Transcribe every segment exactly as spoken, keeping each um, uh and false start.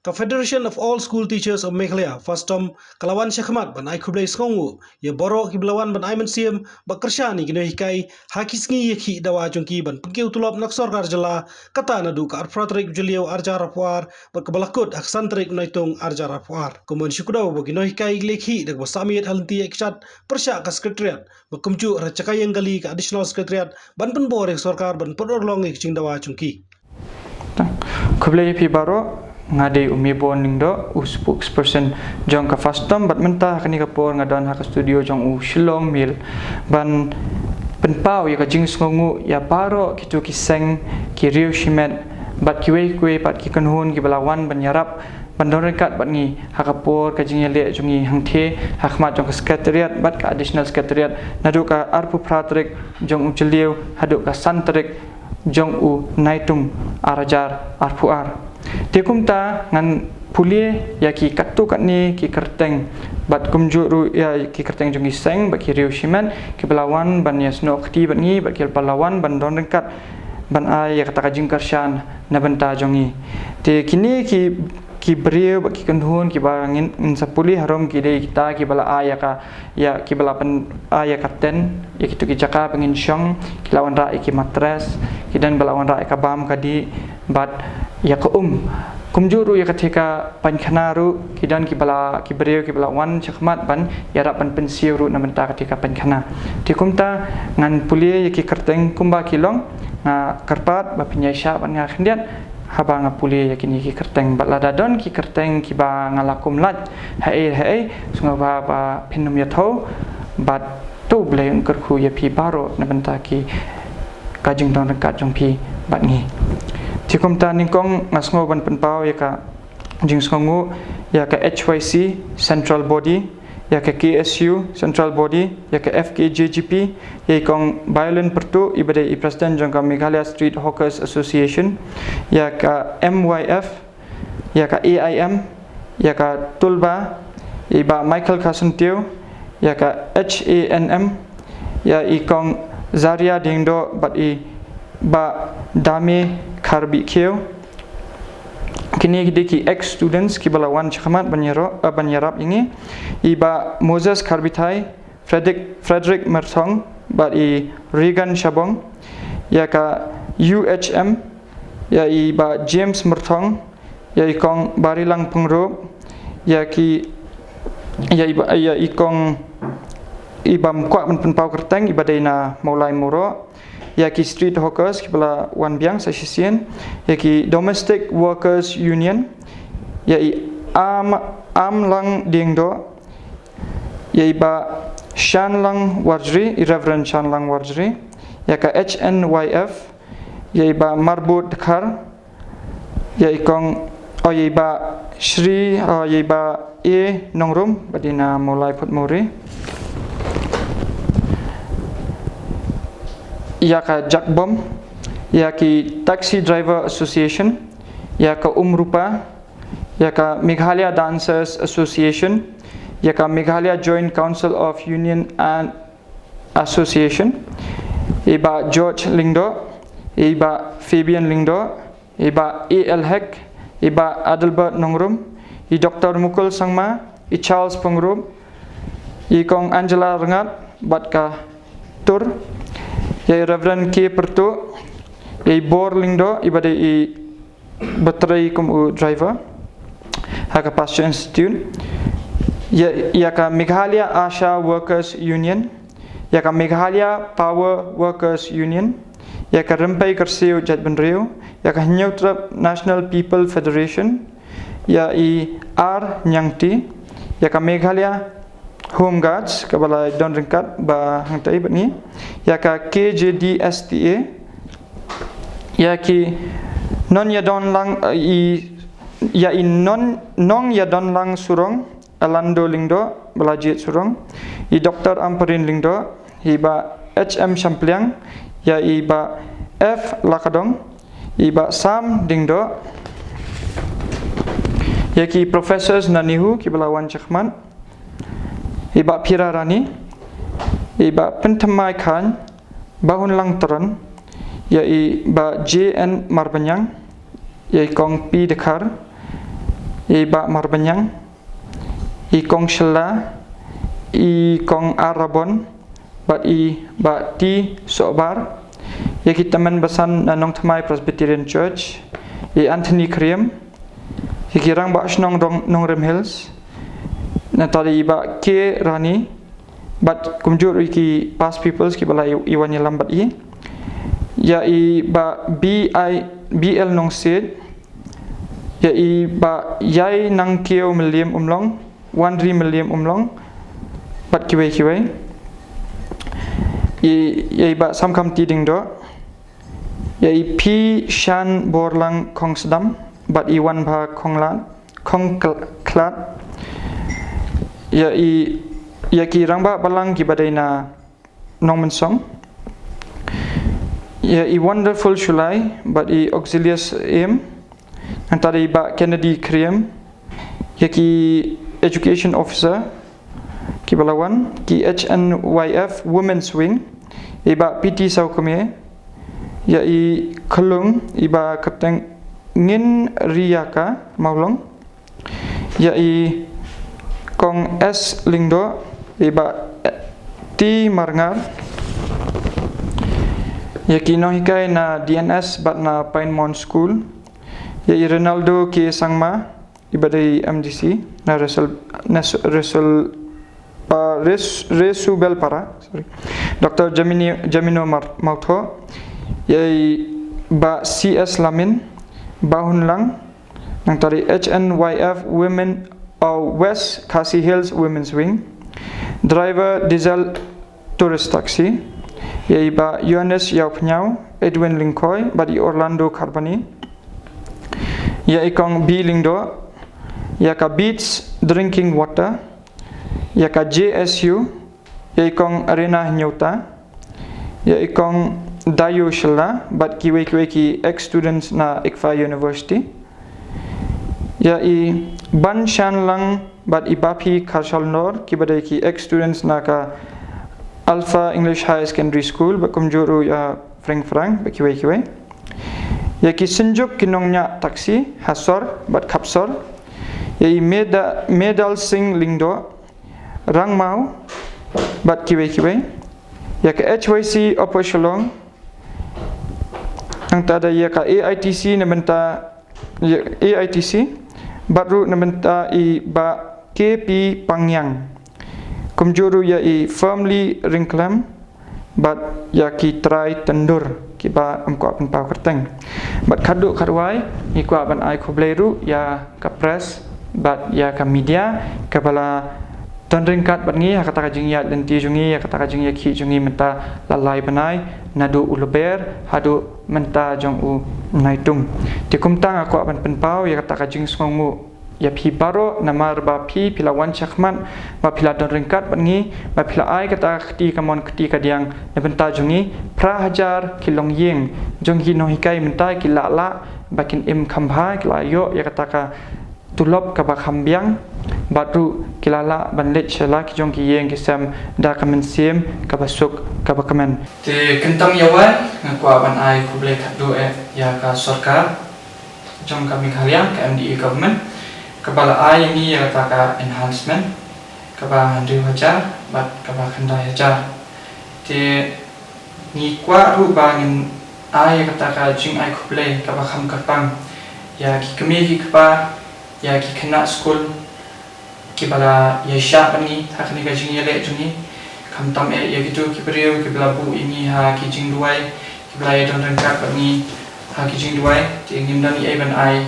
Ka Federation of All School Teachers of Meghalaya, FASTOM, ka la wan shakhmat ban ai khublei sngewnguh ïa baroh kiba la wan ban ai mynsiem bad kyrshan ïa ki nonghikai ha ki sngi ïakhih dawa jong ki ban pynkiew tulop na ka sorkar jylla, kata naduh ka arphew phra tarik u Jylliew arhajar arphew ar bad kaba la kut ha ka san tarik u Naitung arhajar arphew ar. Kumno shu kdew ba ki nonghikai ki la ïakhih da kaba sah miet ha lynti ïaid kshat pyrshah ka Secretariat bad kumjuh ha jaka ïeng kali ka Additional Secretariat ban pynbor ïa ka sorkar ban pynurlong ïa ka jingdawa jong ki. Khublei ïa phi baroh, nga dei u Mebon Lyngdoh, u spokesperson jong ka FASTOM, bad mynta ha kane ka por nga don ha ka studio jong u Shillong Mail ban pynpaw ïa ka jingsngewnguh ïa baroh kito ki seng, ki riew shimet bad kiwei kiwei pat ki kynhun kiba la wan ban ïarap ban don ryngkat bad ngi ha ka por ka jingïaleh jong ngi hangthie ha khmat jong ka Secretariat bad ka Additional Secretariat naduh ka arphew phra tarik jong u Jylliew haduh ka san tarik jong u Naitung arhajar arphew ar. Te kumta ngan pule ïa ki katto katne ki kyrteng bad kumjuh ruh ïa ki kyrteng jong ki seng bad ki riew shimet kiba la wan ban ïasnoh kti bad ngi bad kiba la wan ban don ryngkat ban ai ïa kata ka jingkyrshan na bynta jong ngi. Te kine ki ki briew bad ki kynhun kiba ngin, ngin sa pule harum ki dei kita kiba la ai ïa ka, ïa kiba la pyn ai ïa ka tent, ïa kito ki jaka ba ngin shong, ki la wanrah ïa ki mattress, ki don ba la wanrah ïa ka bam ka dih bad ïa ka um. Kumjuh ruh ïa kata ka painkhana ruh ki don kiba la, ki briew kiba la wan shakhmat ban ïarap ban pynsiew ruh na bynta kata ka painkhana. Te kumta ngan pule ïa ki kyrteng kumba ki long, nga kyrpad ba phin ïaishah bad nga khyndiat haba nga pule ïa kine ki kyrteng bad lada don ki kyrteng kiba nga la kum lait haei haei, sngewbha ba phin ym ïathuh bad to Blei un kyrkhu ïa phi baroh na bynta ki ka jingdon ryngkat jong phi bad ngi. Te kumta nyngkong nga sngew ban pynpaw ïa ka jingsngewnguh ïa ka H Y C Central Body, ïa ka K S U Central Body, ïa ka F K J G P, ïa i Kong Violin Pyrtuh iba dei i President jong ka Meghalaya Street Hawkers Association, ïa ka M Y F, ïa ka A I M, ïa ka Tulba, i Bah Michael Kharsyntiew, ïa ka H A N M, ïa i Kong Zaria Diengdoh bad i Bah Dame Kharbihkhiew. Kine ki dei ki ex students kiba la wan shakhmat ban ïaro-, eh, ban ïarap ïa ngi. I Bah Moses Kharbithai, Frederick, Frederick Myrthong bad i Regan Shabong, ïa ka U H M, ïa i Bah James Myrthong, ïa i Kong Barilang Pyngrope, ïa ki, ïa i Bah, ïa i Kong, iba ym kwah ban pynpaw kyrteng, iba dei na Mawlai Mawroh, ïa ki street hawkers kiba la wan biang sa shisien, ïa ki Domestic Workers Union, ïa i Am, Amlang Diengdoh, ïa i Bah Shanlang Warjri, i Reverend Shanlang Warjri, ïa ka H N Y F, ïa i Bah Marbud Dkhar, ïa i Kong, oh, ïa i Bah Shri, oh, ïa i Bah A Nongrum, ba dei na Mawlai Phutmori. Ïa ka Jakbom, ïa ki Taxi Driver Association, ïa ka Umrupa, ïa ka Meghalaya Dancers Association, ïa ka Meghalaya Joint Council of Union and Association, i Bah George Lyngdoh, i Bah Fabian Lyngdoh, i Bah A L Hek, i Bah Adelbert Nongrum, i Doktor Mukul Sangma, i Charles Pyngrope, i Kong Angela Rngat bad ka tur, ïa i Reverend K Pyrtuh, ïa i Bor Lyngdoh, iba dei i ba trei kum u driver ha ka Pasture Institute, ïa, ïa ka Meghalaya ASHA Workers Union, ïa ka Meghalaya Power Workers Union, ïa ka Rympei Kyrsiew Jaitbynriew, ïa ka Hynñiewtrep National People Federation, ïa i R Ñiangti, ïa ka Meghalaya Home Guards, kaba la don ryngkat ba hangtai bad ngi, ïa ka K J D S T A, ïa ki nongïadonlang, eh, i, ïa i non, nongïadonlang surong, Alando Lyngdoh, ba la jied surong, i Doktor Ampareen Lyngdoh, i Bah H M Shampliang, ïa i Bah F Lakadong, i Bah Sam Diengdoh, ïa ki professors na NEHU kiba la wan shakhmat, i Bah Phira Rani, i Bah Pynthymmai Chyne, Bah Hunlang Tron, ïa i Bah J N Marbaniang, ïa i Kong P Dkhar, ïa i Bah Marbaniang, i Kong Shylla, i Kong Arabon, bad i Bah T Sohbar, ïa ki tymmen basan na Nongthymmai Presbyterian Church, i Anthony Khyriem, ïa ki rangbah shnong Nongrim Hills, nangta i Bah K Rani, bad kumjuh ïa ki past pupils kiba la ïa wan ïalam bad i, ïa i Bah B I, B L Nongsiej, ïa i Bah Ïai Nangkiew Mylliem Umlong, Wanri Mylliem Umlong, bad kiwei kiwei. Ïa i Bah Samkhamti Lyngdoh, ïa i P Shanborlang Khongsdam, bad i Wanbha Khongkhlad, ïa i, ïa ki rangbah balang kiba dei na Nongmynsong, ïa i Wonderful Shullai bad i Auxilius Im, nangta i Bah Kennedy Khyriem, ïa ki Education Officer kiba la wan, ki H N Y F Women's Wing, i Bah P T Sawkmie, ïa i Khlung, i Bah Kyrteng Ngin Riaka Mawlong, ïa i Kong S Lyngdoh, i Bah T Marngar, ïa ki nonghikai na D N S bad na Pinemont School, ïa i Ronaldo K Sangma, iba dei M D C na Resel, Resel, Resubelpara, sorry. Doctor Jamino Mawthoh, ïa i Bah C S Lamin, Bah Hunlang, nangta i H N Y F Women, West Khasi Hills Women's Wing, driver diesel tourist taxi, ïa i Bah Yohanes Ïawphniaw, Edwin Lyngkhoi bad i Orlando Kharbani, ïa i Kong B Lyngdoh, ïa ka Beats Drinking Water, ïa ka J S U, ïa i Kong Arena Hynñiewta, ïa i Kong Dayo Shylla bad kiwei kiwei ki ex students na ICFAI University, ïa i Ban Shanlang bad i Baphi Kharshal Nor, kiba dei ki ex students na ka Alpha English Higher Secondary School, bad kumjuh ruh ïa Frank Frank bad kiwei kiwei, ïa ki Synjuk ki Nongñiah Taxi ha Sor bad Khapsor, ïa i Medal Singh Lyngdoh, Rangmaw bad kiwei kiwei, ïa ka H Y C Upper Shillong, nangta da ïa ka A I T C na bynta, A I T C, bad ruh na bynta i Bah K P Pangiang, kumjuh ruh ïa i Firmly Ryngkhlem bad ïa ki Trai Tyndur kiba ym kwah pynpaw kyrteng. Bad khadduh khadwai ngi kwah ban ai khublei ruh ïa ka press bad ïa ka media kaba la don ryngkat bad ngi ha kata ka jingïaid lynti jong ngi, ha kata ka jingïakhih jong ngi mynta la lai bnai, naduh u Lber haduh mynta jong u Naitung. Te kumta nga kwah ban pynpaw ïa kata ka jingsngewnguh ïa phi baroh namar ba phi, phi la wan shakhmat, ba phi la don ryngkat bad ngi, ba phi la ai kata ka kti kamon kti kadiang na bynta jong ngi. Phra hajar ki longïing jong ki nonghikai mynta ki la lah ba kin im kham bha, ki la ïoh ïa kata ka tulop kaba kham biang, bad ruh ki la lah ban leit sha la ki jong ki ïing ki sem da ka mynsiem kaba suk kaba kmen. Te khamtam ïa wei nga kwah ban ai khublei khadduh eh ïa ka sorkar jong ka Meghalaya, ka M D A government, kaba la ai ïa ngi ïa kata ka enhancement kaba hynriew hajar bad kaba khyndai hajar. Te ngi kwah ruh ba ngin ai ïa kata ka jingai khublei kaba kham kyrpang ïa ki kmie ki kpa, ïa ki khynnah skul kiba la ïaishah bad ngi ha kane ka jingïaleh jong ngi. Khamtam eh ïa kito ki briew kiba la buh ïa ngi ha ki jingduwai, kiba la ïadon ryngkat bad ngi ha ki jingduwai. Te ngim don ei ei ban ai,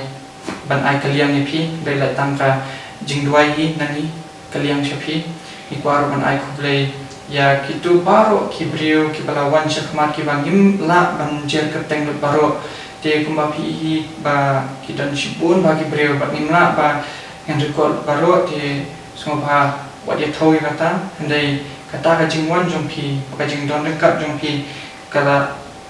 ban ai kylliang ïa phi, dei la tang ka jingduwai hi na ngi kylliang sha phi. Ngi kwah ruh ban ai khublei ïa kito baroh ki briew kiba la wan shakhmat kiba ngim lah ban jer kyrteng lut baroh. Te kumba phi i ba ki don shibun bha ki briew bad ngim lah ba ngin record baroh, te sngewbha wat ïathuh ïa kata, hynrei kata ka jingwan jong phi, ka jingdon ryngkat jong phi, ka la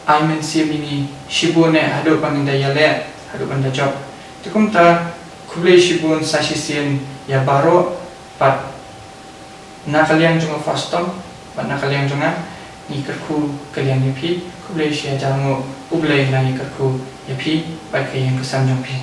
ai mynsiem ïa ngi shibun eh haduh ba ngin da ïaleh, haduh ban da jop. Te kumta khublei shibun sa shisien ïa baroh, bad na ka liang jong u Fastom bad na ka liang jong nga, ngi kyrkhu kylliang ïa phi. Khublei shihajar nguh, U Blei un nang ïa kyrkhu ïa phi bad ka ïing ka sem jong phi.